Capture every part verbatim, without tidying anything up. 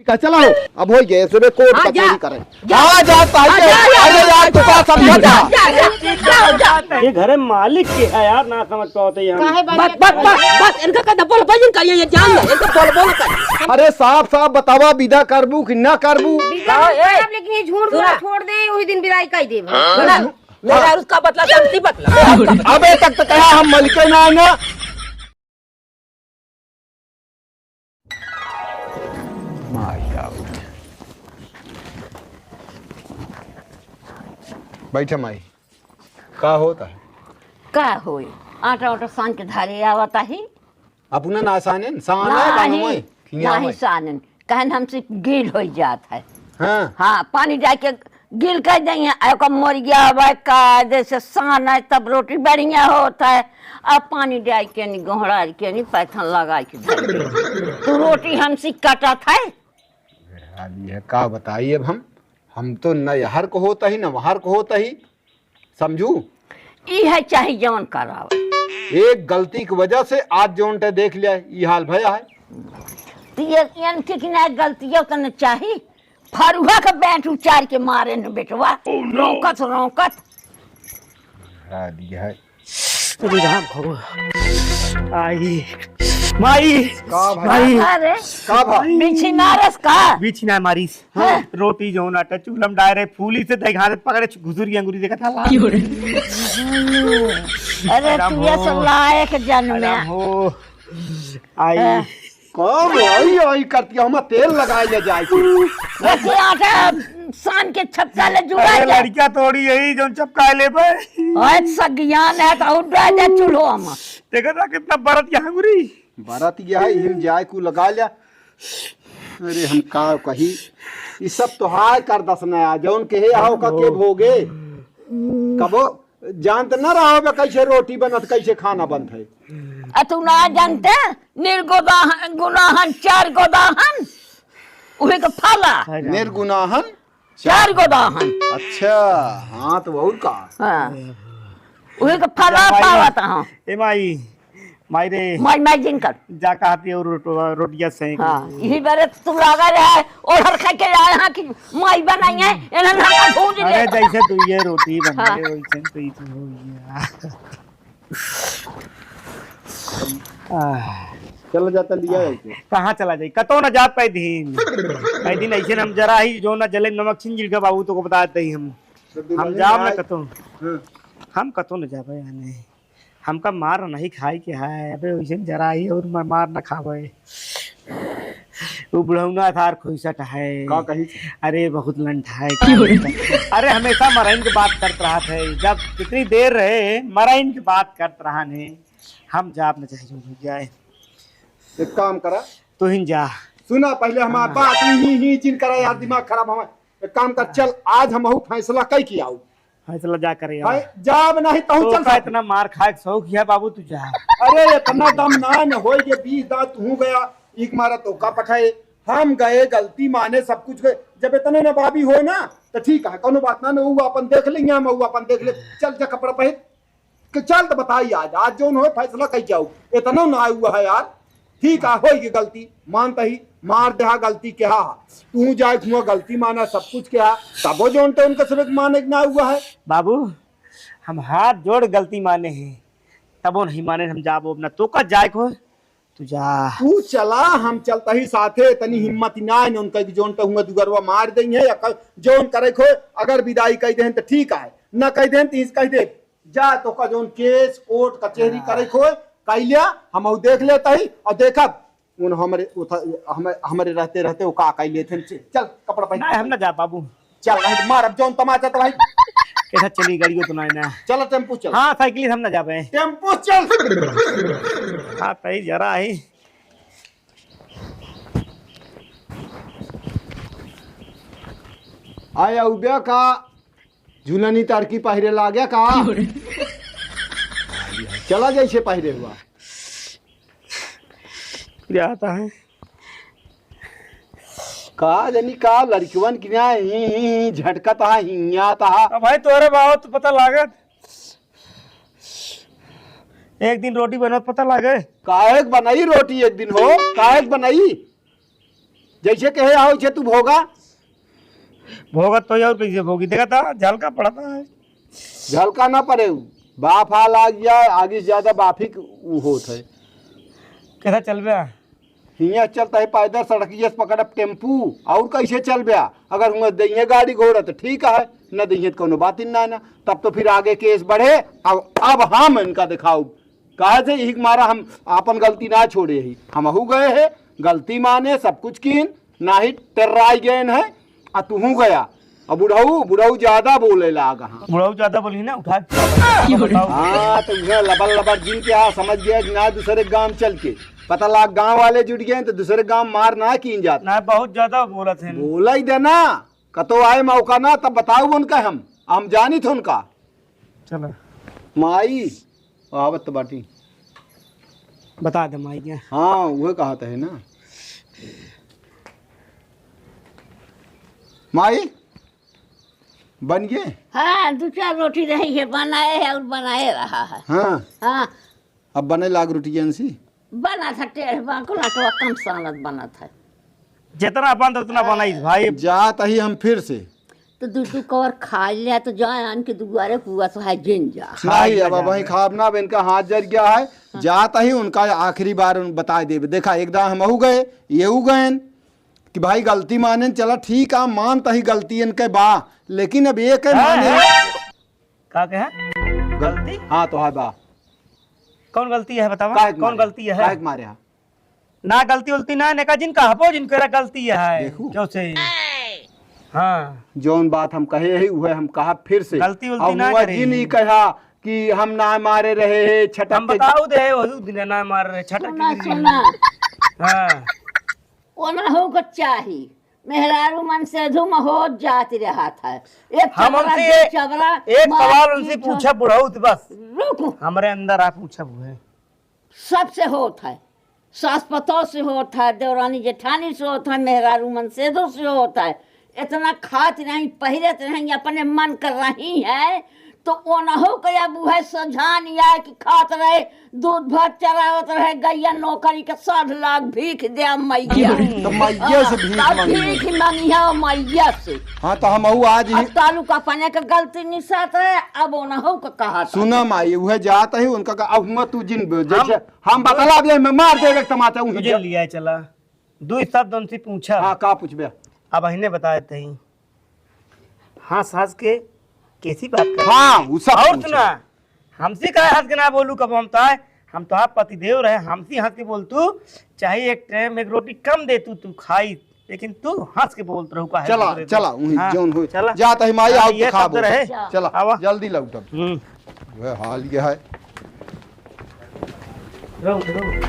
का चला हो, अब होइ गए, सुबह कोर्ट हाँ, जा। कचहरी करे। जा। हाँ, जा, भाई, हाँ, जा, जा, अरे जा, यार, तू का समझा था? जा, जा, जा, जा, जा। ये घर में मालिक के है यार, ना समझ पावत है हम। काहे बस, बस, बस, बस, इनका का डबल बजन करिए, ये जान लो, इनका बोल, बोल कर। अरे साफ साफ बतावा, विदा करबू कि ना करबू? विदा हाँ, ए, करब, लेकिन ये झूठ बोला सुना। छोड़ दे, वही दिन विदाई कर देब। हाँ। सुना, मेरा उसका बतला, शांति बतला। अबे तक तो कहा हम मलिके ना है ना। माई का बैठे माई, का होता है? का होई? आटा ओटा सान के धारे आवता ही। अपना ना सानेन, सान है नहीं, बनवे, खियावे। नहीं सानेन। कहन हमसे गील होइ जात है। हाँ। हाँ, पानी डाल के गील कर देइहैं, आ ओकर मोरिया हवा का, जैसे सान है, तब रोटी बढ़िया होत है। अब पानी डाल के नहीं, गोहड़ा के नहीं, पैथन लगा के धर दे। तू रोटी हमसे काटत है। अरे यार, ये का बताई अब हम, हम तो न यहर को होता ही, न वहर को होता ही। समझू? ई है चाहे जवन करावे। एक गलती की वजह से आज जौन ते देख लिया, ई हाल भया है। तो ये, इनके कि ना गलतियों तो न चाही। फरुआ के बैंठ उचार के मारे न बेटवा। Oh, no। रोकत, रोकत। हाँ, दिया है। अरे राम हो। आई। माई। का भाई? माई। अरे। का भाई? बिछी मारस का? बिछी ना मारिस। हाँ। रोटी जौन आटा चूल्हा में डाल रहे, फूली से दही हाथ पकड़े, घुसुरी अंगुरी देखा था ला। अरे राम तू ये हो। सब लायक जन्म राम है। हो। आई। हाँ। कब आई, आई करती है, हम तेल लगाए ले जाए के। वैसे आटा सान के छपका ले जुड़ा अरे के। लड़कियां थोड़ी यही जौन चपकाए ले बे। ओए सगियान है तो उड़ा दे चूल्हो हम। देखा था कितना बरत यहाँ अंगुरी। बरत गया है, हिम जाए को लगा लिया। अरे हम का कही, ई सब तोहार कर दसना है, जौन कहे आओ का के भोगे। कबो जानत न रहो बे कैसे रोटी बनत, कैसे खाना बनत है। आ तू ना जानते, निर्गुदाहन, गुनाहन, चार गोदाहन, उहे के फला। निर्गुनाहन? चार गोदाहन। अच्छा, हाँ, तो और का? हाँ। उहे के फला माई, पावत हाँ। ए माई, माई रे। माई, माई जिन कर। जा कहती और रोट-, रोटिया से। हाँ, यही बारे तू लगा रहा है, और हर खा के आए हाँ कि माई बनाई है, इन्हें ना भूज ले। अरे जैसे तू ये रोटी बन हाँ। गई, वैसे तो ये तो हो गया। आह। चला जाता लिया है के? कहाँ चला जाई? कतौ ना जात पाई दिन। पाई दिन ऐसे हम जरा ही जो ना जले नमक छिन जिल के बाबू तो को बता दे हम। तो हम दुल्हनिया जाब ना आए। कतौ। हाँ। हम कतौ ना जाबे यानी। हमका मार नहीं खाए के है। अबे वैसे जरा ही और म-, मार ना खावे। वो बुढ़ौना थार खुईसट है। का कही? अरे बहुत लंठा है, का बोलता? अरे हमेशा मराइन के बात करत रहत है। जब कितनी देर रहे मराइन के बात करत रहन है। हम जाब न चाहे जो हो जाए। एक काम करा। तू ही जा। सुना पहले हमार हाँ। बात, ही, ही, ही जिन करा यार, दिमाग खराब हमार। एक काम कर, चल आज हम हऊ फैसला कई के आऊ। फैसला जा करे यार। भाई, जाब नहीं तहूँ तो चल का सकत। इतना मार खाए के शौक है बाबू, तू जा। अरे इतना दम ना न होई के बीस दांत तू गया, एक मारा तो का पठाए। हम गए गलती माने सब कुछ गए। जब इतने न बाबी हो ना तो ठीक है, कोनो बात ना, न वो अपन देख लेंगे हम, वो अपन देख ले। चल जा कपड़ा पहन। कि चल त बताई आज, आज जौन होए फैसला कई जाऊ। इतना ना हुआ है यार। ठीक है, होई के गलती, मानता ही, मार देहा गलती के हा। तू जाए हुआ गलती माना, सब कुछ के हा, तबो जौन ते उनका सबक माने के ना हुआ है। बाबू, हम हाथ जोड़ गलती माने हैं, तबो नहीं माने, हम जाबो अब ना, तो का जाए को, तू जा। तू चला, हम चलता ही साथे, इतनी हिम्मत ना है, उनका कि जौन ते हुआ दुगरवा मार देंगे, या क-, जौन करे को, अगर विदाई कह दें तो ठीक है, ना कह दें तो इस कह दे, जा, तोका जौन केस, कोर्ट, कचहरी हाँ। करे खोए, कइ लिया, हम ऊ देख लेता ही, और देखब, उन हमरे, उठा, हम, हमरे रहते, रहते वो का कइ लेते हैं, चे-, चल, कपड़ा पहन। नहीं, हम ना जा, बाबू। चल, नहीं तो मार, अब जौन तमाचा तो भाई। कैसा चली गाड़ियों तो नहीं ना। चल, टेम्पू चल। हाँ, साइकिल हम ना जाबे। टेम्पू चल। हाँ, तई जरा ही। आया उब्या का झुलनी तारकी पहिरे लागे का? चला जैसे पहिरे हुआ। क्या आता है? का जानी का लड़कवन की ना ही, ही, ही झटकत हा, हियात हा। अब भाई तोहरे बाबा तो पता लागत। एक दिन रोटी बनत पता लागे। काहे के बनाई रोटी एक दिन हो? काहे के बनाई? जैसे कहे आओ, वैसे तू भोगा। भोगत तो और कैसे भोगी? देखा था, झलका पड़ता है। झलका ना पड़े, बाफ आ लाग जाए, आगे से ज्यादा बाफी क-, उ होत है। कैसा चल बे? हियाँ चलता है पैदल, सड़किया से पकड़ब टेम्पू, और कैसे चल बे? अगर हुआँ दइहे गाड़ी घोड़ा तो ठीक है, न दइहे तो कोनो बात ही ना, ना। तब तो फिर आगे केस बढ़े। अब, अब हम इनका दिखाओ, काहे से यही मारा हम आपन गलती ना छोड़े ही। हमहू गए है, गलती माने, सब कुछ कीन, नाही टेर्राई गए है, आ तुहू गया। अब बुढ़ऊ, बुढ़ऊ ज्यादा बोले लाग हाँ। बुढ़ऊ ज्यादा बोली ना, उठा के बताओ। हाँ, तो उहे लबर लबर जिन के हाँ समझ गया कि ना दूसरे गांव चल के। पता लाग गांव वाले जुट गए तो दूसरे गांव मार ना कीन जात। ना, बहुत ज्यादा बोलत है। बोला ही देना, कतो आए मौका ना, तब बताऊ उनका हम, हम जानी थे उनका। चला। माई, आवत बाटी। बता दे माई के। हाँ, उहे कहत है ना। माई, बन गए? हाँ, दो चार रोटी रही है, बनाए है और बनाए रहा है। हाँ। हाँ। अब बने लाग रोटी जैसी? बनत है, टेढ़ बांकुल अटवा कम सानत बनत है। जितना बनत उतना बनाई भाई। जात ही हम फिर से। तो दू दू कवर खा लिया, तो जाए आन के दुआरे पुआ तो है जिन जा। नहीं, अब वहीं खाब ना, अब इनका हाथ जर गया है। हाँ। जात ही उनका आखिरी बार उन बताए देबे। देखा, एक दान हमहू गए, येऊ गएन कि भाई गलती मानेन, चला ठीक आ, मान तही गलती इनके बा, लेकिन अब ये के हाँ, माने। हाँ। का कहे? गल-, गलती? हाँ, तो है बा। कौन गलती है बतावा? काहे के कौन मारे? गलती है? काहे के मारे हा? ना गलती उलती ना, नेका जिन कहबो जिन केरा गलती है। देखू। क्यों से? हाँ। जौन बात हम कहे ही, उहे हम कहा फिर से। गलती उलती अब ना हुआ करे। जिन ई कहा कि हम ना मारे रहे हे, छटक हम के बताऊ दे, वो दिन ना मारे रहे, छटक सुना, के गिर गए। सुना। हाँ। ओना हो के चाही। मेहरारू मन से धुम होत जात रहत है। एक हम चबरा, उनसे दो एक, चबरा, एक मार सवाल पीट उनसे हो। पूछब बुढ़ऊ, बस। रुक। हमरे अंदर आ पूछब हुए। सबसे होत है, सास पतोह से होत है, देवरानी जेठानी से होत है, मेहरारू मनसेधो से होत है। इतना खात रही, पहिरत रही, अपने मन कर रही है, तो ओनहु के अब उहे सझान आए कि खात रहे, दूध भात चरावत रहे, गैया नौकरी के साठ लाख भीख दे मैया। तो मैया से भीख हाँ, तब मांगी। भीख मांगी है मैया से। हाँ, तो हमहू आज ही अब तालुका अपने के गलती निसात है, अब ओनहु के कहा था। सुना माई, उहे जात है, उनका का, अब हुआ तू जिन ब-, जैसे हम बतला दिया, मैं मार देवे एक तमाचा उही तुझे जा। लिया चला। दू शब्द उनसे पूछा। हाँ, का पूछबे? अब अहिने बताए तही। हंस हंस के कैसी बात कर हाँ, उ सब और पूछा। सुना, हमसे का हंस के ना बोलू कब हम ताए, हम तो आप पतिदेव रहे, हमसे हंस के बोल तू, चाहे एक टाइम एक रोटी कम दे तू, तू खाई, लेकिन तू हंस के बोलत रहू, काहे चला, बोलत रहू? चला, उही हाँ, जौन होई। चला। जात ही माई, हाँ, आओ ये तो खाबो। शब्द रहे। चला, आवा। जल्दी लौटब। हम्म। वह हाल ये है। रहो, रहो।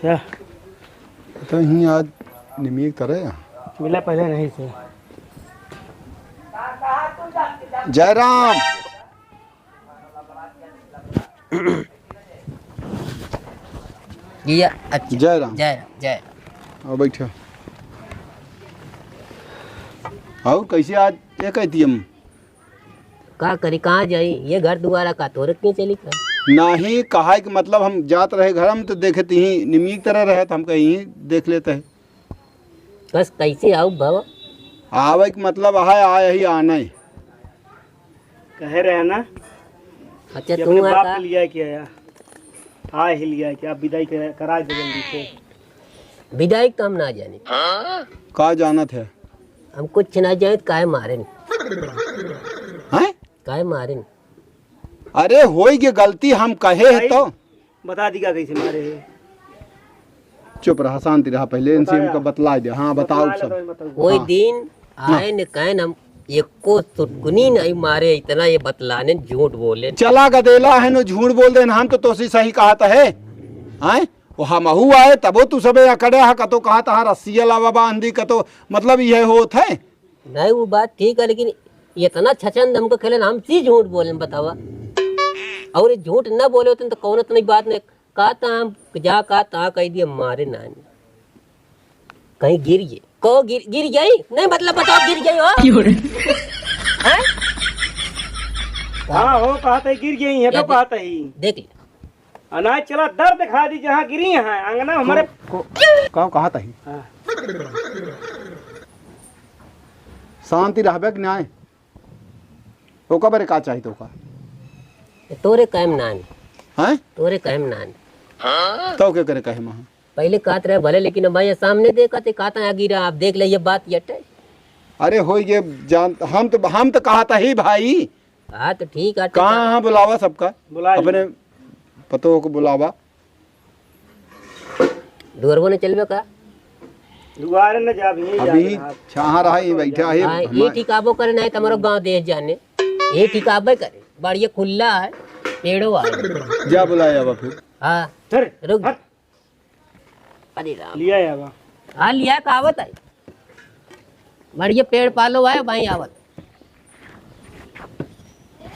क्या? तो ही आज निमिये करे। मिला पहले नहीं से। जयराम। ये अच्छा। जय राम। जय राम, जय राम। आओ बैठो। और कैसे आज ये कहती हम? का करी, कहाँ जाई? ये घर दुआरा का तोरे के चली का? नहीं, कहा कि मतलब हम जात रहे घर में तो देखे ती ही निमिये तरह रहे तो हम कहीं देख लेते हैं। बस कैसे आऊ बाबा? आवे के मतलब है, आए ही आने। कहे रहे ना अच्छा, कि तू अपने आ बाप का? के लिया के आया। आए ही लिया के, आप विदाई कर-, करा दे जल्दी से। विदाई तो हम ना जानी। का जानत है? हम कुछ ना जाने, काहे मारे न? हैं? काहे मारे न? अरे, होई के गलती हम कहे है भाई, तो। बता दी का कैसे मारे है? चुप रहा, शांति रहा, पहले इनसे बताया। हमका बतला दे। हाँ, बताओ बतला सब। ले तो बताओ। कोई हाँ। दिन हाँ। आए न कहे न, हम एको सुटकुनी नहीं मारे, इतना ये बतलाने झूठ बोले। चला गदेला है न, झूठ बोल दे न, हम तो तोसी सही कहत है। आए? वो हमहू आए, तबो तू सबे अकड़े हा, कतो कहत हा, रस्सिया लावा बांधी, कतो, मतलब, यह होत है। नहीं, वो बात ठीक है, लेकिन इतना छचन हमको खेले ना, हम सी झूठ बोले, बतावा। और ये झूठ ना बोले होते तो कौन इतनी बात नहीं। का ता हम जा, का ता कह दिए, मारे नानी। कहीं गिर गए। को गिर, गिर गई? नहीं, मतलब, बताओ, गिर गई हो? क्यों रे? हैं? हाँ, हो, कहत है, गिर गई है, या तो दे-, कहत है। देख ले। अनाज चला दर दिखा दी, जहाँ गिरी हैं, अंगना हमारे को, को, का कहत है? हाँ। शांति रहबे कि नाय? ओका बरे का चाही तोका? तोरे कहम नान। हैं? तोरे कहम नान। तो के करे कहे महा? पहले कहत रहे भले, लेकिन अब भाई सामने देखत है, कहत है, "आ गिरा, आप देख ले, ये बात यटे।" अरे होई गे, जान, हम तो, हम तो कहत ही भाई। हाँ, तो ठीक है, कहाँ, हाँ, बुलावा सबका। बुला अपने पतोह को बुलावा। दुअरवो न चलबे का? दुआरे न जाब, यहीं अभी जाब। छाहा रहा, यहीं बैठा है, हाँ, ये हमार- ठिकाबो करे, नहीं तो हमारो गाँव देश जाने। ये ठिकाबे करे, बाड़िए खुल्ला है, पेड़ो है। जा बुलाया बा फिर। हाँ, चल, रुक। हट। अरे राम। लिया है बा। हाँ, लिया का आवत है। बढ़िया पेड़ पालो है, वहीं आवत।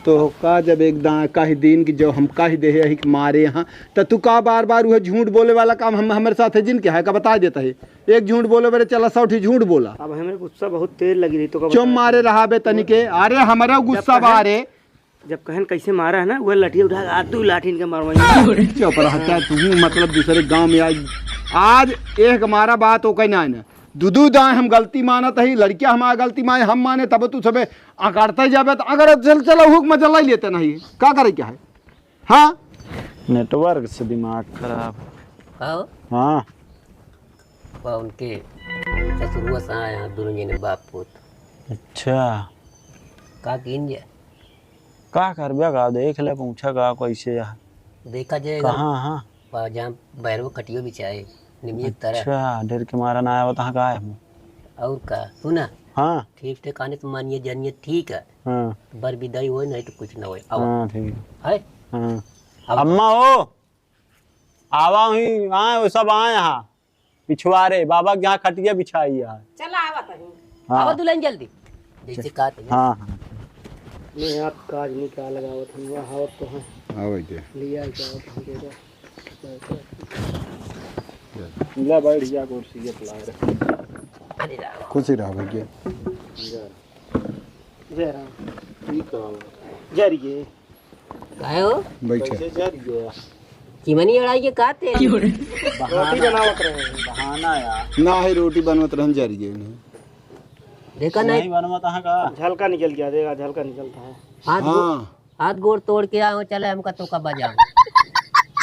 तो का जब एक दा-, कह दीन कि जब हम कह दे है कि मारे यहाँ, तो तू का बार-बार वह झूठ बोले वाला काम हम, हमारे साथ है जिन क्या है का बता देता है। एक झूठ बोले बरे चला सौ ठी झूठ बोला। अब हमें गुस्सा बहुत तेज लगी रही तो का चुप बताएं? मारे रहा बे तनिके। अरे हमारा जब गुस्सा कहें, बारे। जब कहन कैसे मारा है ना, वह लठिया उठा के आ दू लाठी इनके मरवाई। चुप रहता है तू, मतलब दूसरे गांव में आज, आज एक मारा बात ओके ना है ना। दू दू दाएं हम गलती मानत ही, लड़किया हमारा गलती माने, हम माने तब तू सबे अकड़ते जाबे तो अगर चल चलो हुक मजा ले लेते नहीं, का करे क्या है? हाँ? नेटवर्क से दिमाग खराब। हाँ? हाँ। बा उनके ससुरुआ से आए हैं दोनों जने बाप पूत। अच्छा। का कीन जाए? का करबे का? देख ले, पूछा का कैसे है? देखा जाएगा। कहाँ, हाँ? बा जहाँ बैरवा खटियो बिछाए, निमिये तरह। अच्छा, डर के मारा ना आया, वहाँ का है हम? और का? सुना? हाँ। ठीक ठिकाने से मानिए जानिए, ठीक है। हाँ। बर विदाई होए, नहीं तो कुछ ना होए। आवा। हाँ, ठीक है। है? हाँ। आवा। अम्मा हो, आवा हुई, आए, वो सब आए यहाँ। पिछवारे, बाबा के यहाँ खटिया बिछाई है। चला, आवा तनी। हाँ। आवा दुल्हन जल्दी। जैसे कहा तनी। हाँ, हाँ। मैं आप काज नहीं का लगावत हूँ, वह आवत तो है। हाँ, वही के। लिया क्या आवत है, देखो। ला बैठ जा, कुर्सी ये पलाई रख। अरे राम। खुश ही रहा भैया। जा। जय राम। ठीक है। जय रे। काहे हो? बैठे। कैसे जा रही है? चिमनी अड़ाई के का तेल? रोटी बनावत रहे हैं। बहाना यार। ना है, रोटी बनवत रहन जा रही है। देखा नहीं? नहीं बनवत है का? झलका निकल गया, देखा, झलका निकलता है। हाथ गो-, हाँ। हाथ गोड़ तोड़ के आओ, चले हमका तो का बजाओ।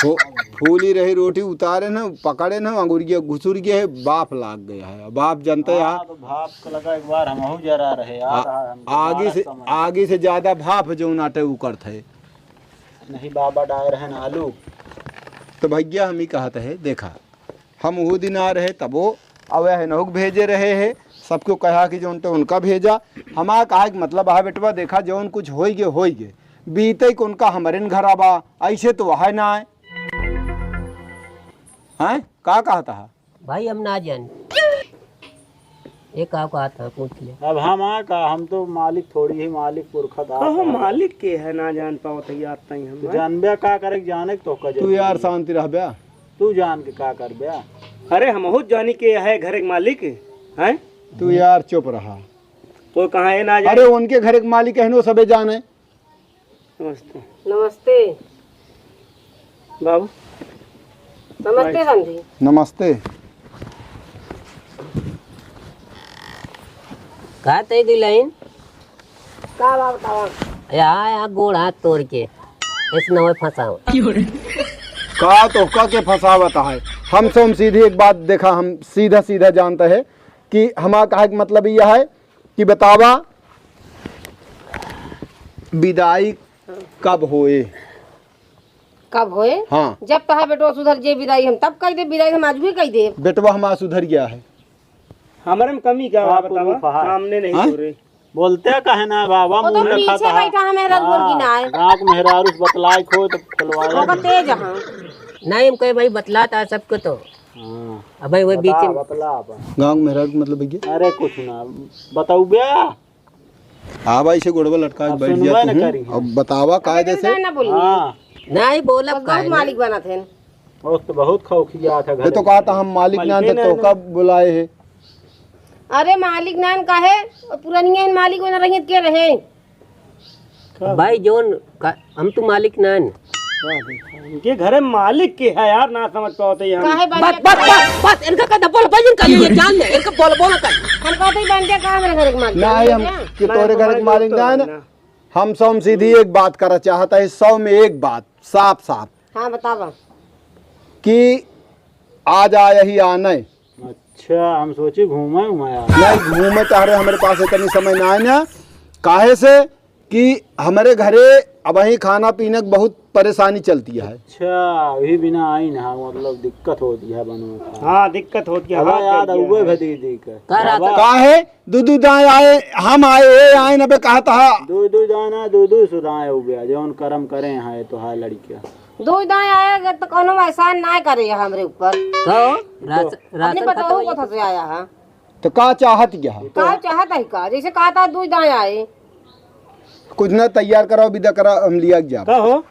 फू-, फूली रही रोटी उतारे ना, पकड़े ना, अंगुरिया घुसुर गया है, बाफ लाग गया है। बाफ जानते हैं हाँ, आप? तो भाप का लगा एक बार हमहू जरा रहे यार, आ-, हम आगी दोबारा से, समझ। आगी से ज्यादा भाप जौन आटे उ करत है। नहीं बाबा डाल रहे हैं आलू। तो भैया हम ही कहत है, देखा, हम वो दिन आ रहे तबो अवे है नहुक भेजे रहे है, सबको कहा कि जौन तो उनका भेजा। हमारा कहा कि मतलब है बेटवा, देखा जौन कुछ होई गे, होई गे। बीते को उनका हमरे न घर आबा, ऐसे तो वह ना आए। हैं? का कहता है? भाई, हम ना जानी। ये का कहत है, पूछ ले। अब हम आ का, हम तो मालिक थोड़ी ही, मालिक पुरखा दास कहो है। मालिक के है, ना जान पावत है यार, तई हम। तू जानबे का करे, जाने के तो का तू जरूरी यार है। शांति रहबे। तू जान के का करबे? अरे, हमहू जानी के है घर के मालिक, हैं? तू यार चुप रहा। कोई कहाँ है ना जाने। अरे, उनके घर के मालिक है, नो सबे जाने। नमस्ते। नमस्ते। बाबू। नमस्ते भाई। समधी। नमस्ते। का तय दुल्हन? का बा बतावा? या, या गोड़ हाथ तोड़ के। इस नवे फंसावा। का तो का के फंसावत है? हम सोम सीधी एक बात देखा, हम सीधा सीधा जानते हैं कि हमारा कहा के मतलब यह है कि बतावा, विदाई कब होए? कब होए? हाँ। जब तहा बेटवा सुधर जे विदाई, हम तब कह दे विदाई, हम आज भी कह दे। बेटवा हमारा सुधर गया है। हमारे में कमी क्या बा, बतावा? सामने नहीं हाँ? हो रहे। बोलते कहे ना बाबा, वो तो मुंह पीछे खाता है। बैठा है मेहरारू हाँ, की ना है। गाँव के मेहरारू से बतलाए खो तो खिलवाए। ओकर तेज हाँ। नहीं, हम कहे भाई बतलाता है सबको तो। हाँ। अब भाई वो बीच बता, में बतला अपन। गाँव के मेहरारू के मतलब भैया? अरे कुछ ना, बताऊ बे। हाँ भाई, से गोड़वा लटका के अब बैठ सुनबे गया न तू। करी। अब बतावा कायदे से। ना बोली। हाँ। नहीं बोलब बस काहे बहुत ना? मालिक बनत है। बहुत, बहुत खौफियात है ये घर तो में। कहा था हम मालिक ना मलकिन थे, है तो ना। कब बुलाए है? अरे मालिक नान काहे? और पुरनिया हन मालिक बना रही के रहे? का? भाई जोन का, हम तो मालिक नान। इनके घरे मालिक के है यार, ना समझ पावत ही हम। काहे बन बस, के बस, बस, बस, इनका कहता बोल, भाई, इनका ये जान ले, इनका बोल, बोल कर। हम कहते ही बन के का हमरे घरे के मालिक नहीं, है हम क्या? कि तोरे घरे के मालिक ना है ना। ना। हम सौ में सीधी एक बात करा चाहता है, सौ में एक बात, साफ साफ। हाँ, बतावा। कि आज आया ही आने। अच्छा, हम सोची घूमे उमे आ। नहीं, घूमे चाह रहे, हमरे पास इतनी समय ना है ना। काहे से कि हमरे घरे अबहीं खाना पीने के बहुत परेशानी चलती है। अच्छा, वही बिना आई ना, मतलब दिक्कत होती है बनवे का। हाँ, दिक्कत होती है, अब बात याद सही है। आउए भे दीदी के। का रहता? बाबा। काहे? दू दू दाएं आए, हम आए, ए आए न बे कहत हा। दू दू दाना, दू दू सुदाएं हो गया, जौन करम करे हैं तो हाय लड़किया। दू दाएं आए अगर तो कौनो एहसान ना करे हमरे ऊपर। तो रास-, अपने राशन खत्म बताओ हो गया। कथा से आया है। तो का चाहत क्या है? का चाहत है का? जैसे कहा था दू दाएं आए। कुछ ना तैयार कराओ, विदा करा, हम लिया के जाब। का हो?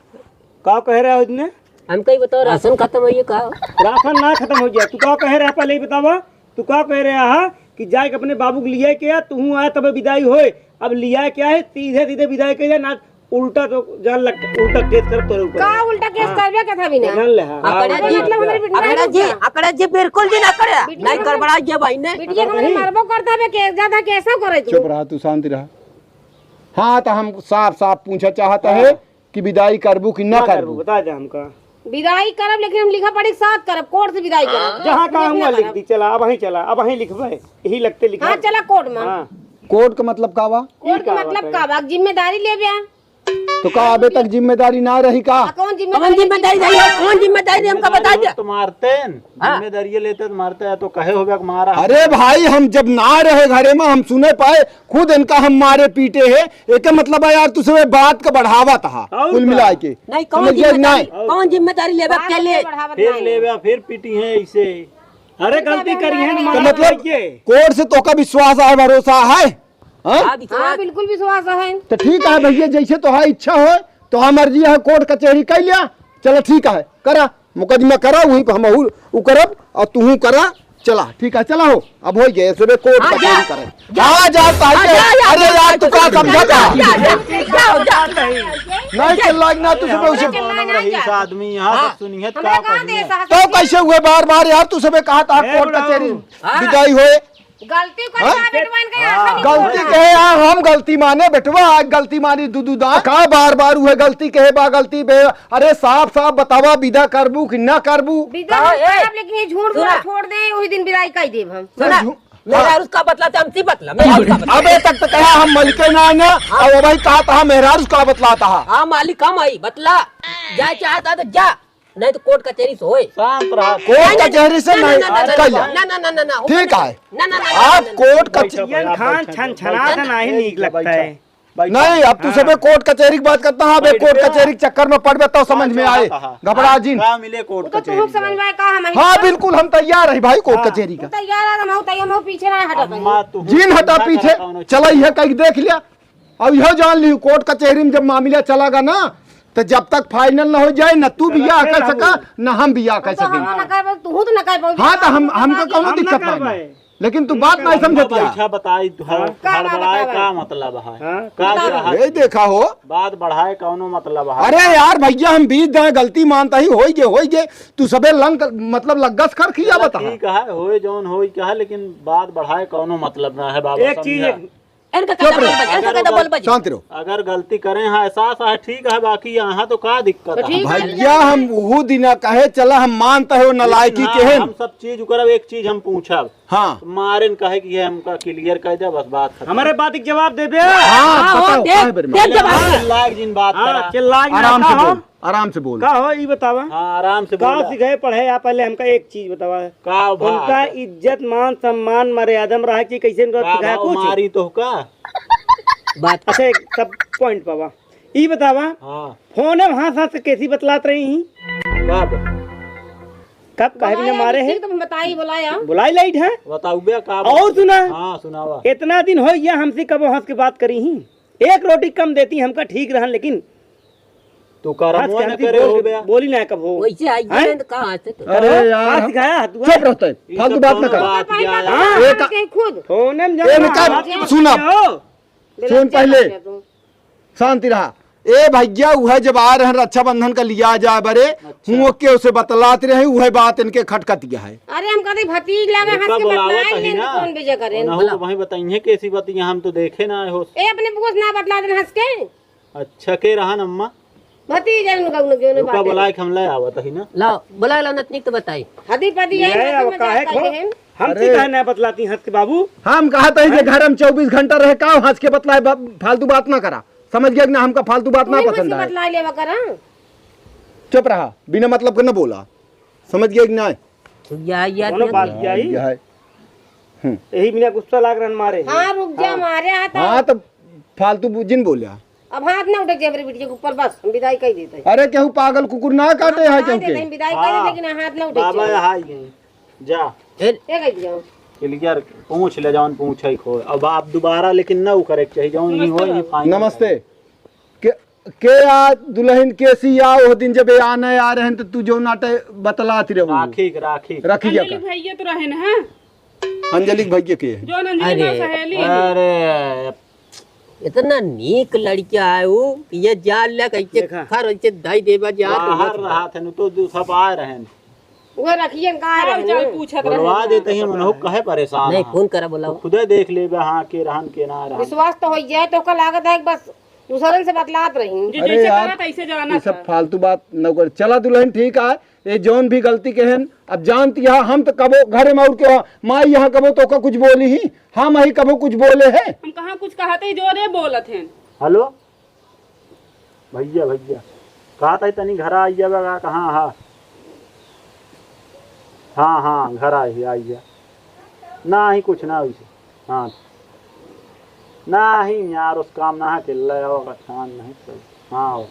का कह रहा हो इतने? हमका ही बताओ, राशन खत्म होइए का? राशन ना खत्म हो गया। तू का कह रहा है, पहले ही बतावा। तू का कह रहा है कि जाए के अपने बाबू के लिए के आ, तू आया तब विदाई होए। अब लिया क्या है, सीधे सीधे विदाई के जा ना, उल्टा तो जान लग, उल्टा केस कर तोरे ऊपर। का उल्टा केस हाँ। करबे के था बिना? जान ले, हाँ। अकड़ा जी, मतलब हमारे बिटिया अकड़ा जी, बिटिया। अकड़ा जी, बिल्कुल भी ना करे। बिटिया नहीं हमारे गड़बड़ा गया भाई ने। बिटिया हमारे मरबो करता बे, के ज्यादा कैसा करे तू? चुप रहा, तू शांति रहा। हाँ, तो हम साफ साफ पूछा चाहता हाँ। है कि विदाई करबू कि ना ना करबू? करबू, बता दे हमका। विदाई करब, लेकिन हम लिखा पढ़ी के साथ करब, कोर्ट से विदाई करब। जहाँ कहा लिखना हुआ लिख करब। दी, चला, अबहीं चला, अबहीं लिखबे, यही लगते लिखा। हाँ, चला कोर्ट में। हाँ। कोर्ट का मतलब का बा? कोर्ट का का मतलब बाटे? का बा? जिम्मेदारी लेबे। तो का अबे तक जिम्मेदारी ना रही का? आ, कौन कौन जिम्मेदारी जिम्मेदारी रही है? कौन जिम्मेदारी रही हमका बता दे। तो मारते हैं, हाँ। जिम्मेदारी लेते तो मारते हैं, तो कहे होबे कि मारा। अरे भाई, हम जब ना रहे घरे में, हम सुने पाए, खुद इनका हम मारे पीटे है। एके मतलब है यार, तू सबे बात का बढ़ावा था, और कुल का? मिला के। नहीं, कौन समझ गए कि जिम्मेदारी, नहीं? कौन जिम्मेदारी लेबे बात के के लिए? बढ़ावत फिर नहीं। लेबे, फिर पीटी है इसे। अरे गलती करी है, तो मारा मतलब है ये। कोर्ट से तोका विश्वास है, भरोसा है? हाँ? हाँ, विश्वास। हाँ, बिल्कुल विश्वास है। तो ठीक है भैया, जैसे तोहार इच्छा हो, तोहार मर्जी है, कोर्ट कचहरी कर लिया, चलो ठीक है, करा, मुकदमा करा, वहीं पे हम उ करब और तू करा, चला, ठीक है, चला हो, अब हो गए, सुबह कोर्ट हाँ, कचहरी जा, करे। जा। हाँ, जा, भाई, हाँ, जा, जा, अरे जा, यार, जा, तू का जा, समझा जा, था? जा, जा, जा, जा, जा। नहीं चिल्लाएगा ना, तू सुबह उसे बोलना रही, इस आदमी यहाँ हाँ। से सुनिए, हमरा का कहाँ कहिए? दे साहब? तो कैसे हुए बार बार यार, तू सुबह कहा था ए, कोर्ट बुढ़ऊ। कचहरी हाँ। विदाई होए, गलती कर हाँ? का बेटवन के हाँ। आखिरी गलती बोला। कहे यार, हम गलती माने बेटवा, आज गलती मानी दू दू दांत। का बार बार उहे गलती कहे बा, गलती बे, अरे साफ साफ बतावा, विदा करबू कि ना करबू? विदा का, हम ए, करब, लेकिन ये झूठ सुना। बोला छोड़ दे, वही दिन विदाई कर देब हम। सुना, झू-, मेहरारू का बतलाते हमसे बतला, मेहरारू का बतला। अबे तक तो कहा हम मलिके ना ना, हाँ। और भाई कहा था मेहरारू का बतलाता है। हाँ मालिक हम आई, बतला, जाए चाहता तो जा। नहीं तो कोर्ट कचहरी से होए। शांत रहा। कोर्ट कचहरी से नहीं, नहीं, नहीं, नहीं, कल नहीं, नहीं, नहीं, नहीं, नहीं, ठीक है। नहीं, नहीं, नहीं, आप नहीं, कोर्ट नहीं, कचहरी नहीं, नहीं, खान नहीं, छन छना नहीं, था, नहीं नीक लगता है। बैठा। नहीं, अब तू हाँ। सबे कोर्ट कचहरी की बात करता है, अब बैठ कोर्ट के। कचहरी के चक्कर में पड़ गया तो समझ में आए, हाँ। घबरा जिन। का मिले कोर्ट वो तो कचहरी तुम समझ में। में आए, का हम हाँ, बिल्कुल, हम तैयार है भाई कोर्ट हाँ। कचहरी का। तू तैयार है, हम तैयार, हम पीछे ना हटत अम्मा, है। तू जिन हटा ना पीछे, करा कौनो चला चीज। यह कह के देख लिया। अब यह जान लियो, कोर्ट कचहरी में जब मामला चला गा ना, तो जब तक फाइनल ना हो जाए, न तू बियाह कर सका, न हम बियाह कर सकेंगे। हम ना कर पाए, तू तो ना कर पाओ। हाँ, तो हम, हमको कौनो हम ना दिक्कत कर ना है। पाए। लेकिन तू बात नहीं समझत यार। अच्छा बताई, तू हड़-, का बात हड़बड़ाए बतावे? का मतलब है? हाँ? का बता। ये देखा हो। बात बढ़ाए कौनो मतलब है? अरे यार भैया, हम बीच दाएं गलती मानता ही, होई गे, होई गे, तू सबे लंग, मतलब लग्गस कर खिया चला बता। ठीक है, होए जौन होई क्या है, लेकिन बात बढ़ाए कौनो मतलब ना है बाबा, एक चीज, समझा? एक इनका चुप कहता रहो। बोल बजा, इनका कहता बोल बजा। शांत रहो। अगर गलती करें हैं, एहसास है, ठीक है, बाकी यहाँ तो का दिक्कत तो है? ठीक है। भैया, हम उहू दिना कहे, चला, हम मानता है, वो नलायकी लेकिन हाँ, केहन। हम सब चीज करब, एक चीज हम पूछब। हाँ। मारेन कहे कि ये हमका clear कर दे, बस बात खत्म। हमारे बात के जवाब देबे। हाँ, हाँ, बताओ, दे, काहे बेर में? दे जवाब। हाँ, चिल्ला के जिन बात हाँ, करा। चिल्ला के आराम ना से कहो। बोल। आराम से बोल। का हो, ई बतावा? हाँ, आराम से गाँव बोला। से गए पढ़े आ, पहले हमका एक चीज बतावा। का भा? उनका इज्जत, मान, सम्मान, मर्यादा में रहे कि कैसे उनका का सिखाया भाव कुछ? मारी तो का? बात अच्छा, एक सब point पावा। ई बतावा, हाँ। फोन में हाँ सास के कैसी बतलात रही ही? कब? कब कहे बिना बुलाया, मारे ठीक है? तो हम बताई, बुलाया। बुलाई लाइट है? बताऊ बे का और बात? सुना? हाँ, सुनावा। इतना दिन हो गया हमसे कबो हंस के बात करी ही। एक रोटी कम देती हमका ठीक रहन, लेकिन तू करम हंस के न हमसे करे बोल हो के, बे। बोली ना कब हो। वैसे आई हैं? हैं तो कहाँ से तो? अरे अरे यार, का हम सिखाया है तू, चुप हैं? रहते हैं, ई फालतू सब बात ना कौनो कर। बात बात किया है? हाँ। हाँ, एक के खुद। फोन में ए, जाओ। निकाल, बात सुन अब। हो। सुन पहले। शांति रहा। ए भइया, उहै जब आए रहन रक्षाबंधन का लिया जाए बरे, अच्छा। हुओं के उसे बतलात रहे, उहै बात इनके खटकत गया है। अरे हम कभी भतीज लगा हंस के बतलाए लेन, कौन बेजा करे। उनहु तो वहीं बताइए कैसी बात, यहाँ हम तो देखे ना आए हो। ए अपने बुआ से ना बतला देन हंस के। अच्छा, के रहन अम्मा? भतीजा उनका, उनके, उनके रुका, बात है। बुलाए के हम ले आवत ही ना। लाओ, बुलाए लाओ, नतनी तो बताई। हदी पदी है, ले ना आओ, समझ काहे आता खो? है। हम अरे। ती काहे ना बतलाती हंस के बाबू? हम कहा तो है जे घर में चउबीस घंटा रहे, का हंस के बतलाए, बा-, फालतू बात ना करा। समझ गया कि ना, हमका फालतू बात ना पसंद है। बतला लेवा करा। चुप रहा, बिना मतलब के ना बोला। समझ गया कि ना? या, या, कोनो या, बात या, क्या ही? या है। हम्म। यही बिना गुस्सा लाग रहन मारे। हाँ, रुक जा, हाँ। मारे हाथ हाँ, तो फालतू बु-, जिन बोल्या। अब हाथ ना उठे जेबरे बिटिया के ऊपर, बस हम विदाई कर देते हैं। अरे, केहू पागल कुकुर ना काटे है, केहू के? हम विदाई कर देते हैं, लेकिन हाथ ना उठे बाबा, जेबरे। हाय गए। जा। ए, ए, गई जाओ। क्लियर पूछ ले, जौन पूछे को। अब आप दोबारा लेकिन ना उ करे के चाहिए, जौन नहीं हो, नमस्ते ये बाबू। फाइन नमस्ते। के, के आ दुलहिन केसी आ, ओह दिन जब ए आने आ रहे हैं तो तू जो नाटे बतलात रहू। राखी के, राखी के। राखी के अंजलि का? भैया तो रहे ना, हाँ? अंजलि के भैया के है? जौन अंजलि अरे। ना सहेली है। अरे। इतना नीक लड़का है वो, ये जान ले कैसे देखा। खर ऐसे दाई देवा जा तो बाहर बस। रहा था, नु तो दू सब आ रहे हैं। वो रखिए, का हाल रहे चाल हैं? पूछत रहे बुलवा हैं। देते ही, मनहु कहे परेशान नहीं, है। फोन करा, बुलाओ। तो खुदे देख लेबे, हाँ, के रहन, के ना रहन। विश्वास तो हो जाए, तो का लागत है कि बस दूसरन से बतलात रही। जे अरे जैसे यार, कहा था, ऐसे जाना ये सब था। फालतू बात न कर। चला दुलहिन, ठीक है, ये जौन भी गलती के हन, अब जानती है, हम तो कबो घरे में और के माई यहाँ कबो तो का कुछ बोली ही, हम ही कबो कुछ बोले हैं। हम कहाँ कुछ कहा थे, जो रे बोलत हैं। हेलो। भैया, भैया, कहा था तनी घर आई जाबे का, कहाँ हा? हाँ, हाँ, घर आई, आई जा। ना ही कुछ ना वैसे। हाँ। ना ही यार, उस काम ना के ले आओ, अच्छा नहीं तो। हाँ।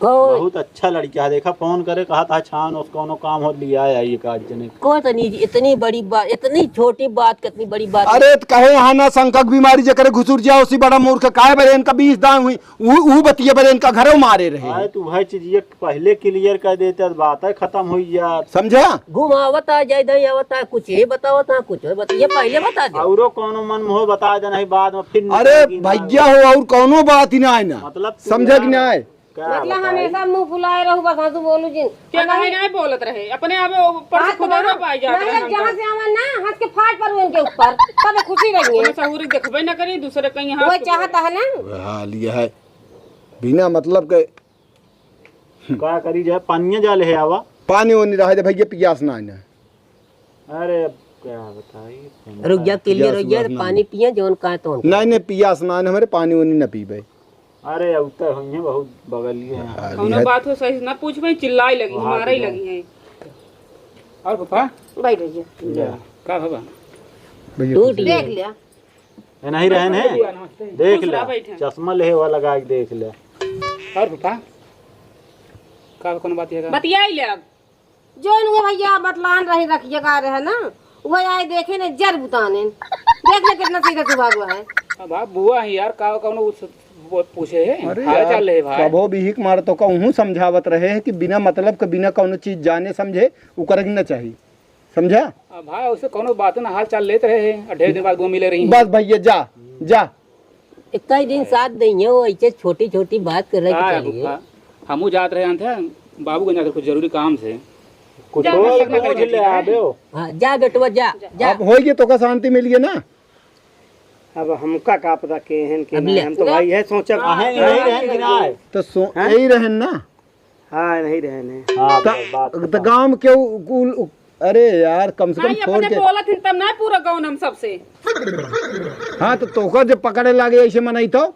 कहो। बहुत अच्छा लड़का है, देखा, फोन करे, कहा था, "छान, उस कौनो काम हो लिया है, ये काज जने।" को तनी, इतनी बड़ी बात, इतनी छोटी बात, कितनी बड़ी बात। अरे, त कहे यहाँ ना शंका की बीमारी जेकरे घुसुर जाए, उसी बड़ा मूर्ख, काहे बरे इनका बीस दान हुई, ऊ, ऊ बतिये बरे इनका घरों मारे रहे। अरे, तू भाई चीज ये पहले क्लियर कर देते, तो बात है खत्म हुई यार। समझा? घुमावता, जाए दाई आवता, कुछ ये बतावता, कुछ और बता, ये पहले बता दे। औरो कौनो मन मोह बता दे, नहीं बाद में फिर अरे निकल गई ना। भैया हो, और कौनो बात ही ना है ना। मतलब तू समझा कि यार ना है? का मतलब बताई? हमेशा मुंह फुलाए रहू, बस हंसू बोलू जिन। क्या नहीं, नहीं बोलत रहे, अपने आप ऊपर से हाथ खुदा ना, ना पाई जात नहीं, रहे जब हम जहाँ तो। से आवन ना, हंस के फाट पड़ू इनके ऊपर, तब खुशी रही है। सहूरी देखबे ना करी, दूसरे कहीं हाथ वो चाहता है ना। हाल ये है, बिना मतलब के का करी जाए, पानिया जा ले आवा। पानी ओनी रहे दे भैया, पियास ना आना। अरे, अब क्या बताई? रुक जा, क्लियर पियास हो गया, उआस ना पानी आना। पिए, जौन कहे तौन। नहीं, नहीं, पियास ना आना, हमारे पानी ओनी ना पीबे। अरे, अब तो हम ही बहुत बगलिए हैं। हाँ, कौनो बात हो सही से ना पूछ भाई, चिल्लाई लगी, मारे ही लगी हैं। और पापा? बैठ भैया। का बाबा? भैया, टूट टूट गया। देख लिया। ये नहीं रहन है? नमस्ते। देख खुश ले, रह, बैठे। चश्मा ले वाला लगा के देख ले। और फूफा, का कौन बात है का? बतियाई ले अब। जौन वो भैया बतलान रही रखिए का रहे ना, वो आए देखे ने जर बुताने। देख ले कितना सीधा सुभाग हुआ है। अब आप बुआ है यार, का कौन उस वो पूछे है? अरे हाल यार, चाल है भाई। कबो भी हिक मार तो कहूँ समझावत रहे है कि बिना मतलब के बिना कौनो चीज जाने समझे, उ करे के न चाही। समझा? अब भाई, उसे कौनो बात ना, हाल चाल लेत रहे हैं, और ढेर दिन बाद वो मिले रही हैं। बस भैया, जा, जा। इक्कीस दिन साथ दइए, वो ऐसे छोटी छोटी बात करे के का है चलिए। फूफा? हमहू जात रहे हैं, बाबूगंज जाकर कुछ जरूरी काम से। कुछ जा, और बस अपना पूछ करके ले ठीक है। आबे हो। हाँ, जा बेटवा, जा, जा। अब होई के तोका शांति मिल गई ना? अब हमका का पता के हैं कि अब नहीं, ले। हम तो ना। भाई है सोचब। आहे, यही रहन कि ना आए? तो सो-, हैं? यही रहन ना? हाँ, नहीं रहने। हाँ, त, बात त बता। गाँव के उ, उ, उ, अरे यार, कम से कम भाई, फोन अपने के बोलत हिन तब ना पूरा गाँव हम सबसे। हाँ, तो तोका जब पकड़े लागे ऐसे मनई तो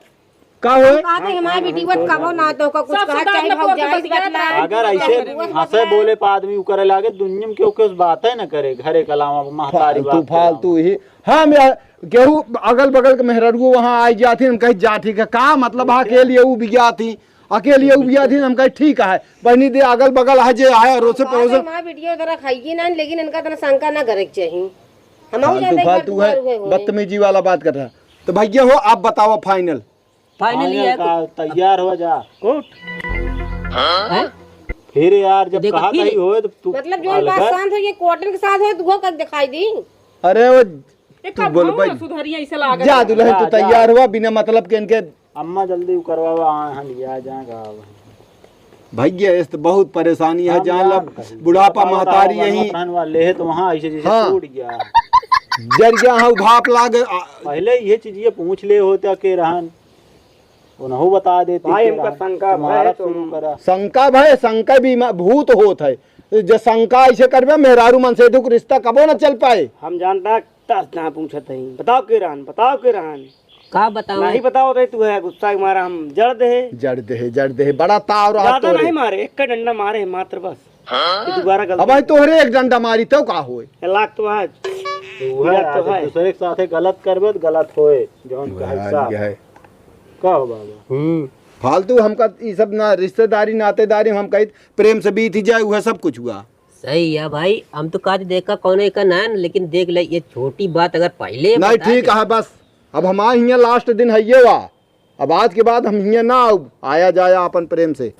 का होए? हम कहा थे, हमारे बेटी बत कबो ना तो का कुछ सब कहा, सुधार चाहे ना भौजाई पोत बतिया बतला। ना। अगर ऐसे बुआ से हंसे बतला। बोले पे आदमी उ करे लागे, दुनिया में केहू के उस बात है ना करे, घरे के अलावा महतारी फालतू, बाप के अलावा। फालतू ही। हाँ, मैं केहू अगल बगल के मेहररुओ वहाँ आई जाती, हम कही जा ठीक है, का मतलब है के लिए उ भी जाती? अकेली उबिया थी, हम कहे, "ठीक है, बहनी दे, अगल बगल है जे है, अड़ोसे पड़ोसे।" माँ वीडियो तरह खाइए ना, लेकिन इनका तरह शंका ना करे के चाहिए। हम फालतू, जानते हैं फालतू है, बतमीजी वाला बात कर रहा है। तो भैया हो, आप बताओ फाइनल। फाइनल ये है का, तैयार हो जा। कोर्ट। हैं? फिर यार, जब देखो, कहा फिर था ही होए, तो तू मतलब, जो अलग बात है। शांत हो, ये कॉटन के साथ हो, तो वो कब दिखाई दी? अरे, वो ये तू कब बोल हम भाई। ना सुधरिया, इसे लागत जा, है। दुल्हन, तू जा, जा। तैयार हुआ, बिना मतलब के इनके अम्मा जल्दी उ करवावा, आ, हम लिया जाएगा अब। भैया, इस तो बहुत परेशानी है, हम जान लो, जान कहीं। बुढ़ापा बताओ, महतारी बताओ, यहीं। मत रहन वाले है तो वहाँ ऐसे जैसे हाँ। टूट गया। जर गया है, भाप लाग, आ, पहले ये चीज ये पूछ ले होता के रहन, उन्हों बता देते भाई, के हमका रहन। शंका तुम्हारा भय, शुरू तुम करा। शंका भय, शंका भी म-, भूत होत है। जे शंका ऐसे करबे, मेहरारू मन से दुख रिश्ता कबो न चल पाए। हम जानता टस ना पूछत हई। बताओ के रहन, बताओ के रहन। का बताओ? नहीं बताओ रे, तू है गुस्सा के मारा हम जड़ दे। जड़ दे, जड़ दे, बड़ा ताव रहा ज्यादा तोरे। नहीं मारे, एक का डंडा मारे है मात्र बस। हाँ? ये दोबारा गलती अब भाई तोहरे एक डंडा मारी तो का होए? ये लाख तो आज। तू है, यार तो आज है। दूसरे के साथे गलत करबे तो गलत होए, जौन वह कहे हाल साफ। यह है। का हो बाबा? हम्म। फालतू हमका ई सब ना रिश्तेदारी नातेदारी हम कही प्रेम से बीत ही जाए, वह सब कुछ हुआ। सही है भाई, हम तो कहते देखा कौन है का ना, लेकिन देख ले, ये छोटी बात अगर पहले नहीं, बता ठीक दे। है, बस अब हमारे हियाँ last दिन है ये वा, अब आज के बाद हम हियाँ ना आउब, आया जाया अपन प्रेम से,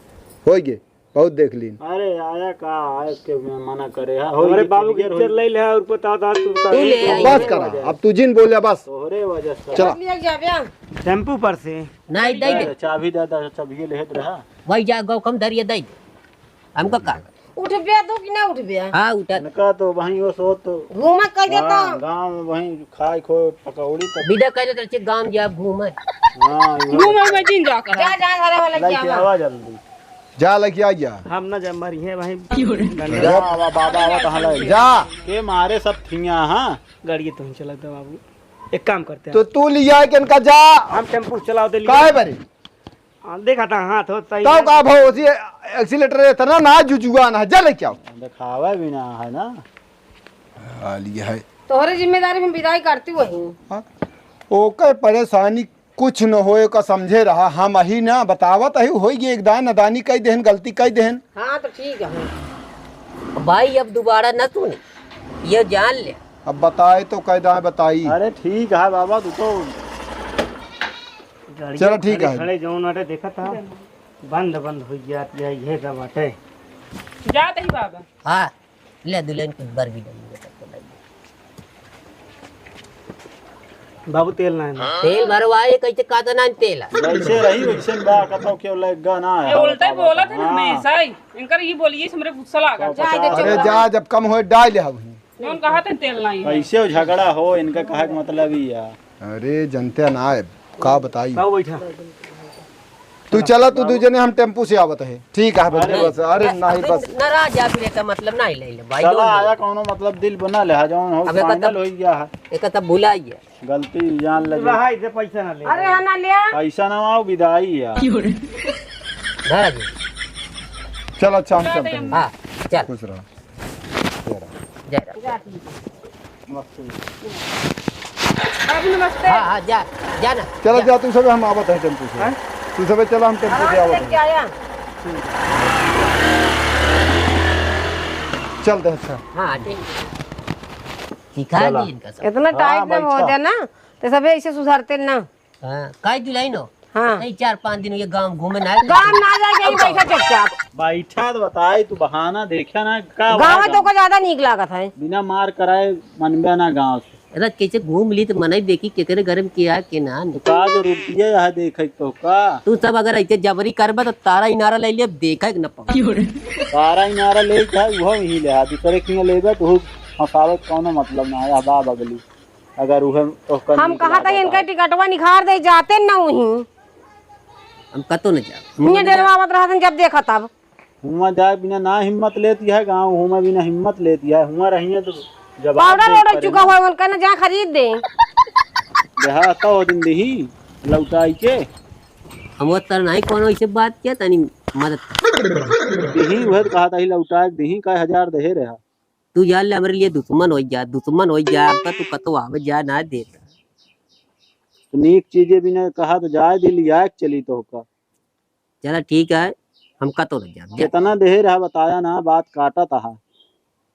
होई गे, बहुत देख लीन। अरे आया का, आया के मना करे, हाँ, होई हमारे गे, बाबू की clear होई इज्जत गे। ले ले, और बता, बता, तू का तू ले आई। बस करा, अब तू जिन बोले बस। तोहरे वजह से। चला। लिया जाबे। टेम्पू पर से। नहीं, दे दे। चाबी दे दे, चाबी ये लेत रहा। वही जा, गौ कम धरिए, दे दे। हमका का? उठबे तो कि ना उठबे? हाँ, उठा। इनका तो वहीं वो सो तो घूमत कह देता। हाँ, गाँव में वहीं खाए खो पकौड़ी तो बिदा कह देता, गाँव जा घूमे। हाँ, ये घूमे में जिन जा कर। जा, जा, घरे वाला लेके क्या आवा बा? जल्दी। जा, लेके आ जा। हम ना जा, मरी है वहीं। जा, आवा, बाबा, आवा, कहाँ ले? जा। के मारे सब थिया, हाँ? गाड़ी तो हम चलाते बाबू। एक काम करते हैं। तो तू लिया के इनका जा। हम टेम्पू चलाओ दे लिए। काहे बरे? हाँ, देखा था, हाथ होता ही तब नहीं। का भाव होती है, accelerator इतना ना जुजुआ ना, जा लेके आओ। दिखावा भी ना है ना। हाल ये है। तोहरे जिम्मेदारी में विदाई करती वही। हाँ? ओकर परेशानी कुछ न होए का समझे रहा, हम अही ना बतावत अही, होई गई एक दान नादानी कई देहन, गलती कई देहन। हाँ, तो ठीक है। भाई, अब दोबारा न सुने, ये जान ले। अब बताए तो कई दाए बताई। अरे ठीक है बाबा, तू तो गाड़िया चलो, ठीक खड़े, है। खड़े जौन बाटे देखा था, बंद, बंद हो गया, या ये सब बाटे। जात ही बाबा। हाँ, ले दुल्हन कुछ बर भी नहीं है, सबको लग गया। बाबू, तेल ना है। तेल भरवाए, कैसे कहता ना तेल है? जैसे रही, वैसे बा, कतौ केहू लग गा ना है। ये उल्टा ही बोलत है ना हाँ। हमेशा ही। इनकर ये बोलिए, हमरे गुस्सा लागत है। अरे जा, जब कम होए, डाल ले हम। जौन कहा थे तेल नहीं है। कैसे झगड़ा हो, इनका कहा के मतलब ही है। अरे जनते ना है, का बताई। बाबू बैठा। तू चला, तू बाबू। दू जने हम टेम्पू से आवत है। ठीक है, बस, अरे। बस, अरे नहीं, बस। नाराज जा, फिर एका मतलब नहीं ले ले, भाई, चला, लोग आया ले। कौनो मतलब दिल बना ले, जौन हो, अब एका final तब, हो गया है। एका तब भुलाइए। गलती जान ले। रहा, इसे पैसा ना ले। अरे, हाँ, ना ले। पैसा ना आओ, विदाई है। धरा जी। चल, अच्छा, हम चलते हैं। हाँ, चल। खुश रहो। जय राम। नमस्ते। बाबू, नमस्ते। हाँ, हाँ, जा, जा ना। चलो, जा। जा, तू सब, हम आवत है टेम्पू से। हाँ? तू सब चला, हम टेम्पू से आराम से आवत लेके हैं। आया। चल दे, अच्छा। हाँ, ठीक। सिखा चला। दी इनका सब। इतना हाँ, tight ना हो बैठा। जाए ना, तो सब ऐसे सुधरते ना। हाँ, काहे दुलहिन हो? हाँ। नहीं, चार पाँच दिन ये गाँव घूमे ना आए। गाँव ना जाए, यहीं बैठा चुपचाप। बैठा तो बताई, तू बहाना देखा ना, का गाँव बहाना? तो को ज्यादा नीक लागत है। बिना मार कराए मनबे ना गाँव से। अरे कैसे घूम ली तो मनई देखी केकरे घर में के आ के ना। तो का जरूरत है यहाँ देखे तो का? तू सब अगर ऐसे जबरी करबे तो तारा इनारा ले लिए, देखे के न पाओ। तारा इनारा ले जाए, वो वहीं ले आ, दूसरे के लेबे तो फंसावे के कौनो मतलब ना है, बा बगली। अगर उहे तोहका हम नीक कहा था लागत इनका है। टिकटवा निखार दे, जाते न वहीं। हम कतो न जाब। हुआं डेरवावत रहत हन जब देखा तब। हुआं जाए बिना ना हिम्मत लेती है, गाँव हुआं बिना हिम्मत लेती है, हुआं रहिए तो जवाब पाउडर दे ओडर पड़े चुका ना। हुआ, उनका ना जा खरीद दे। देहा तो हो दिन दही लौटाई के। हम वो तर नहीं कोनो ऐसे बात किया, तनी मदद कर। दही उहे तो कहा था ही लौटाए के दही का हजार देहे रहा। तू जान ले, हमरे लिए दुश्मन होइ जा, दुश्मन होइ जा, हमका तू कतो आवे जा ना देता। तो नीक चीजें भी ना कहा तो जाए दे, लिया के चली तोहका। चला ठीक है, हम कतो न जाब, जा। कितना देहे रहा बताया ना, बात काटा तहा।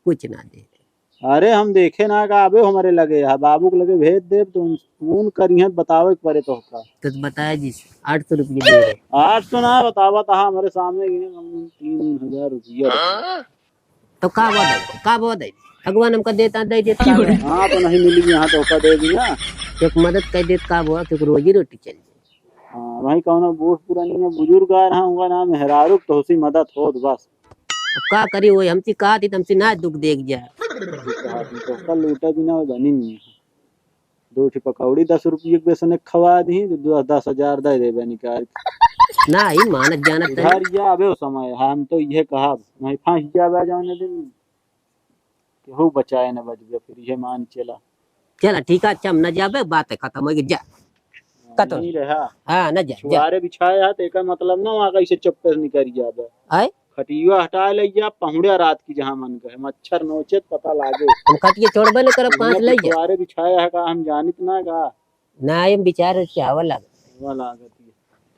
कुछ ना दे। अरे हम देखे ना का आबे हमरे लगे, हा बाबू के लगे भेज देब तो उन, उन करिहत बतावे के परे तोहका। तो बताया जी, आठ सौ रुपये दे रहे। आठ सौ ना बतावा तहा, हमरे सामने गिने कम से कम तीन हजार रुपया। तो का बोल दे, का बोल दे? भगवान हमका देता, दे देता। हाँ, तो नहीं मिली यहाँ तो का दे दी ना। एक मदद कर देत का बोल, क्योंकि रोजी रोटी चल जाए। हाँ, वहीं कौनो बूढ़ पुरानिया बुजुर्ग आ रहा, उनका नाम मेहरारू, तो उसी मदद होत बस। अब का करी, वही हमसे कहा थी, तो हमसे ना दुख देख जा। तो कल लूटा बिना वो बनी नहीं है। दो ठे पकौड़ी दस रुपये के बेसन एक खवा दी, तो दस, दस हजार दे देबे निकाल के। ना, ही मानत जानत नहीं। घर जा, अबे वो समय है, हम तो ये कहा, वहीं फंस जाबे जौने दिन। केहू बचाए न बचबे, फिर ये मान चला। चला, ठीक है, अच्छा, हम न जाबे, बात है खत्म हो गई, जा। कतो? नहीं रहा। हाँ, न जा, जा। छुआरे बिछाए है, तो एकर मतलब ना वहाँ कैसे चुप्पे से निकल जाबे। आए? खटिया हटा ले जा, पहुड़े रात की जहाँ मन कहे, मच्छर नोचे त पता लागे। हम खटिया छोड़बे न करब, पाँच दुनिया लइ जा। पिछवारे बिछाया है का, हम जानित ना का? ना, हम बिचारे चावल लागत। चावल लागत है।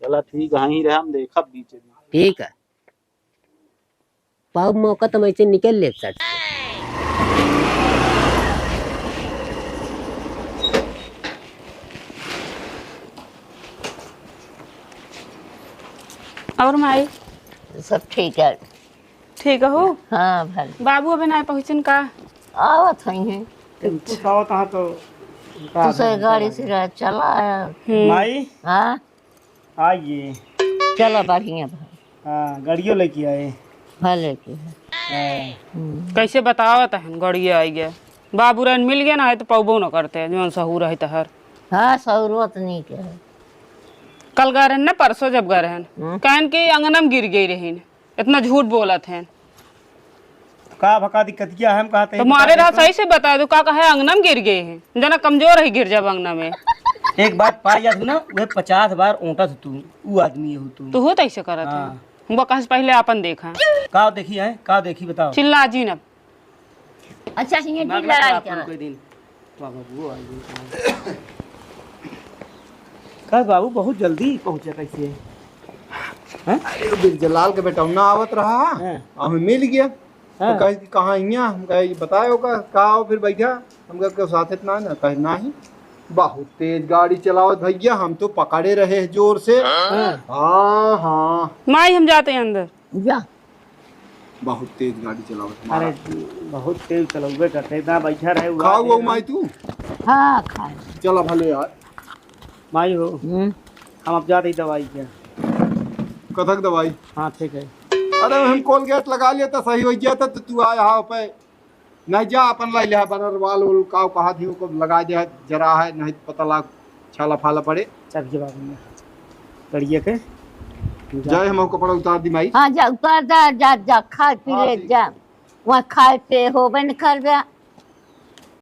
चला ठीक है, यहीं रहे, हम देखब बीचे बीच। ठीक है। पाउब मौका तो मैं से निकल ले सट। और माई? सब ठीक है। ठीक हो? हाँ, भले। बाबू अबे ना पहुँचन का? आवत हई हैं। टेम्पू से आवत हाँ तो उनका तू से आदमी गाड़ी निकाल से आए। चला आया। हम्म। माई? आइए। चलो, बढ़िया बा। हाँ, गाड़ियों लेके आए। भले के। हाँ। हम्म। कैसे बतावत हन, गाड़िया आई गया। बाबू रहन मिल गया ना, है तो पौबो न करते, जौन सहूर है तहर। हाँ, सहूरवा तो नहीं के है। कल गए रहन ना, परसों जब गए रहन, हम्म। कहन कि अंगना में गिर गई रहीन। इतना झूठ बोलत हैं। का भका दिक्कतिया है, हम कहते तो हैं, मारे बता रहा, दे तो। सही से बता दो, का कहे अंगना में गिर गए हैं, जना कमजोर है, गिर जाब अंगना में। एक बात पा जात हो ना, वह पचास बार ओंटत हो तू, ऊ आदमी हो तू। तू हो तो ऐसे करत है। हाँ। हमको कहाँ से पहले आपन देखा। का देखी है, का देखी बताओ। चिल्ला जी ना। अच्छा, हियाँ दिमाग की ना लड़ाई खराब करो करा। कोई दिन। वाह, बाबू, आ गए। का बाबू, बहुत जल्दी पहुँचे कैसे? हैं? अरे, वो बिरजलाल के बेटौना आवत रहा, हाँ। हमें मिल गया। हाँ। तो कहे कि कहाँ हियाँ? हम कहे, "ये बताए होगा, का आओ फिर बैठा?" हम कहे, "के साथ इतना है ना?" कहे, "नहीं।" बहुत तेज गाड़ी चलावत भैया, हम तो पकड़े रहे हैं जोर से। हाँ। हाँ, हाँ। माई, हम जाते हैं अंदर। जा। बहुत तेज गाड़ी चलावत अरे, मारा। बहुत तेज चलौबे करते, इतना बैठा रहे, उड़ा खाऊ दे हो रहे। माई तू? हाँ, खाए। चला भले यार। माई हो, हम्म। हम अब जाते ही दवाई के। कथक दवाई? हाँ, ठीक है। अरे, हम कोलगेट लगा लिया तो सही हो गया था, तो तू आया हाँ पे। नहीं जा, अपन लाई लिहा, बरर वाल उल काव कहा थी, ओको लगा दे, जरा है, नहीं पता लाग छाला फाला पड़े। चल के बाबू ने। करिए के। जाए, हम कपड़ा उतार दी माई। हाँ, जा, उतार जा, जा, जा, खाए पी हाँ, ले, ठीक जा। है। वहाँ खाए पे होबे न करबे,